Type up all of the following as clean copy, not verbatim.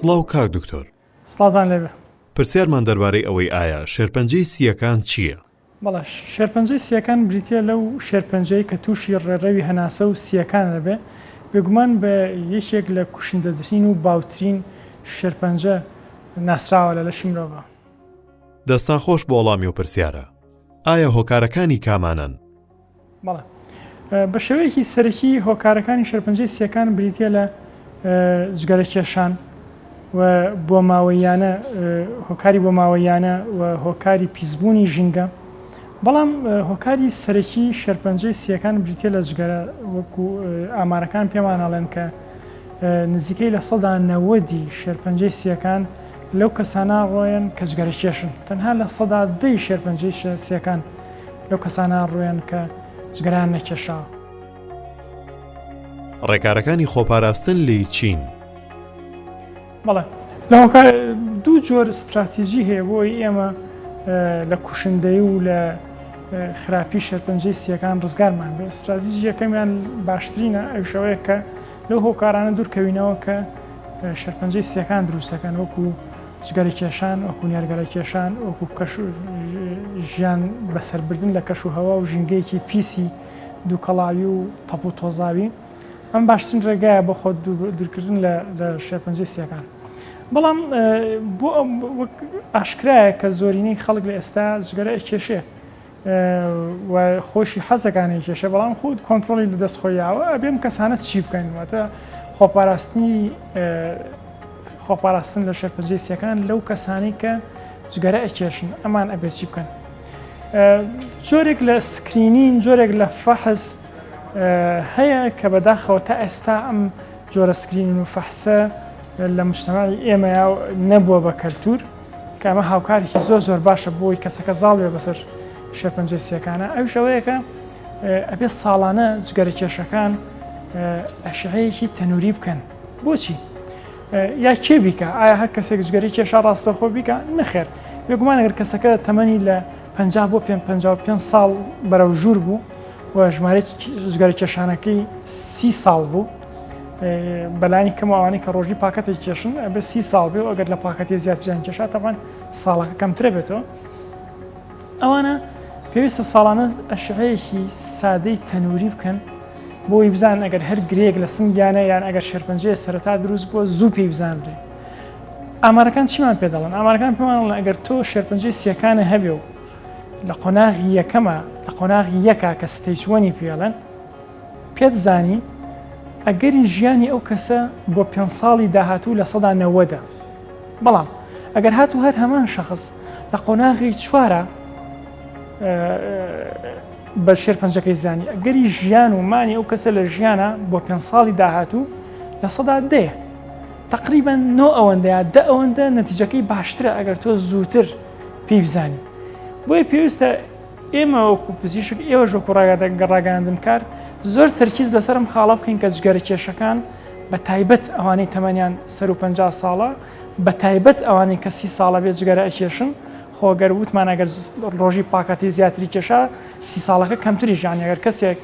سڵاو کاک دکتۆر. سڵاوتان لێبێ. پرسیارمان دەربارەی ئەوەی ئایا شێرپەنجەی سییەکان چییە؟ بەڵێ، شێرپەنجەی سییەکان بریتییە لەو شێرپەنجەی کە تووشی ڕێڕەوی هەناسە و سییەکان دەبێ، بێگومان بە یەکێک لە کوشندەترین و باوترین شێرپەنجە ناسراوە لە لەشی مرۆڤا. دەستان خۆش بۆ وەڵامی ئەو پرسیارە. ئایا هۆکارەکانی کامانەن؟ بەڵێ. بە شێوەیەکی سەرەکی هۆکارەکانی شێرپەنجەی سییەکان بریتییە لە جگەرە کێشان و بۆماوەییانە هۆکاری بۆماوەییانە و هۆکاری پیسبوونی ژینگە بەڵام هۆکاری سەرەکی شێرپەنجەی سییەکان بریتییە لە جگەرە وەکو ئامارەکان پێمان ئەڵێن کە نزیکەی 90% ی شێرپەنجەی سییەکان لەو کەسانە ڕۆیەن کە جگەرە کێشن تەنها 10% ی شێرپەنجەی سییەکان لەو کەسانە ڕوویان کە جگەرەیان نەکێشاوە. ڕێکارەکانی خۆپاراستن لێی چین؟ بەڵێ لە هۆکار دوو جۆر ستراتیژی هەیە بۆ ئەوەی ئێمە لە کوشندەی و لە خراپی شێرپەنجەی سیەکان ڕزگارمان بێت ستراتیژی یەکەمیان باشترینە ئەوشەوەیە کە لەو هۆکارانە دوورکەوینەوە کە شێرپەنجەی سیەکان دروستەکەن وەکو جگەرە کێشان، وەکو نێرگەلە کێشان، وەکو کەش ژیان بەسەربردن لە کەش و هەوا و ژینگەیەکی پیسی دووکەڵاوی و تەپ و تۆزاوی، ئەم باشترین ڕێگایە بۆ خۆ دوورکردن لە لە شێرپەنجەی سییەکان. بەڵام بۆ وەک ئاشکرایە کە زۆرینەی خەڵک لە ئێستا جگەرە ئەکێشێ و خۆشی حەزەکان ئەیکێشێ بەڵام خۆ کۆنترۆڵی لە دەست خۆی یاوە ئەبێ ئەم کەسانە چی بکەن واتە خۆپاراستنی خۆپاراستن لە شێرپەنجەی سیەکان لەو کەسانەی کە جگەرە ئەکێشن ئەمان ئەبێت چی بکەن جۆرێک لە screening جۆرێک لە فەحس هەیە کە بەداخەوە تا ئێستا ئەم جۆرە screening و فەحسە لە مجتەمەعی ئێمەیا نەبووە بە کەلتور کە ئەمە هاوکارێکی زۆر زۆر باشە بۆی کەسەکە زاڵ بێ بەسەر شێرپەنجەی سیەکانە ئەویش ئەوەیە کە ئەبێ ساڵانە جگەرە کێشەکان ئەشعەیەکی تەنوری بکەن بۆچی؟ یا کێ بیکا ئایا هەر کەسێک جگەرەی کێشا ڕاستەوخۆ بیکا نەخێر بێگومان ئەگەر کەسەکە تەمەنی لە 50 بۆ 55 ساڵ بەرەو ژوور بوو و ژمارەی جگەرە کێشانەکەی سی ساڵ بوو بەلانی کەم ئەوانەی کە ڕۆژی پاکەتێک کێشن ئەبێ سی ساڵ بێ و ئەگەر لە پاکەتی زیاتریان کێشا تەبان ساڵەکە کەمترە بێتەوە ئەوانە پێویستە ساڵانە ئەشعەیەکی سادەی تەنووری بکەن بۆی بزانن ئەگەر هەر گرێیەک لە سنگیانە یان ئەگەر شێرپەنجەیە سەرەتا دروست بووە زوو پێی بزانرێ. ئامارەکان چیمان پێ دەڵێن؟ ئامارەکان پێمان دەڵێن ئەگەر تۆ شێرپەنجەی سیەکانە هەبێ و لە قۆناغی یەکەمە لە قۆناغی یەکا کە stage one ی پێڵێن پێت زانی ئەگەری ژیانی ئەو کەسە بۆ پێ ساڵی داهاتوو لە سەدا نەوەدە بەڵام ئەگەر هاتوو هەر هەمان شەخس لە قۆناغی چوارە بە شێرپەنجەکەی زانی ئەگەری ژیان و مانی ئەو کەسە لە ژیانە بۆ پێ ساڵی داهاتوو لە سەدا دەیە تقریبا نۆ ئەوەندە یا دە ئەوەندە نەتیجەکەی باشترە ئەگەر تۆ زووتر پێی بزانی بۆیە پێویستە ئێمە وەکو پزیشک ئێوەش وەکو ڕاگەیاندنکار زۆر تەرکیز لەسەر ئەم خاڵە بکەین کە جگەرە کێشەکان بە تایبەت ئەوانەی تەمەنیان سەر و 50 ساڵە بە تایبەت ئەوانەی کە سی ساڵە بێ جگەرە ئەکێشن خۆ گەر وتمان ئەگەر ڕۆژی پاکەتی زیاتری کێشا سی ساڵەکە کەمتریش یانی ئەگەر کەسێک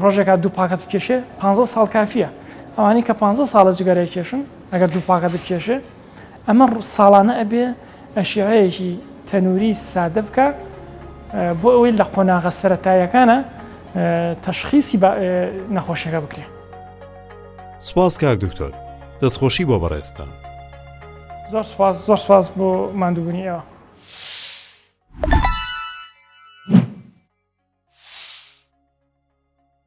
ڕۆژێکا دوو پاکەت بکێشێ پ ساڵ کافیە ئەوانەی کە پ ساڵە جگەرە کێشن ئەگەر دوو پاکەت بکێشێ ئەمە ساڵانە ئەبێ ئەشیعەیەکی تەنووری سادە بکە بۆ ئەوەی لە قۆناغە سەتاییەکانە تەشخیسی نەخۆشیەکە بکرێت. سوپاس کاک دکتۆر دەستخۆشی بۆ بەڕێزتان. زۆر سوپاس زۆر سوپاس بۆ ماندووبوونی ئێوە.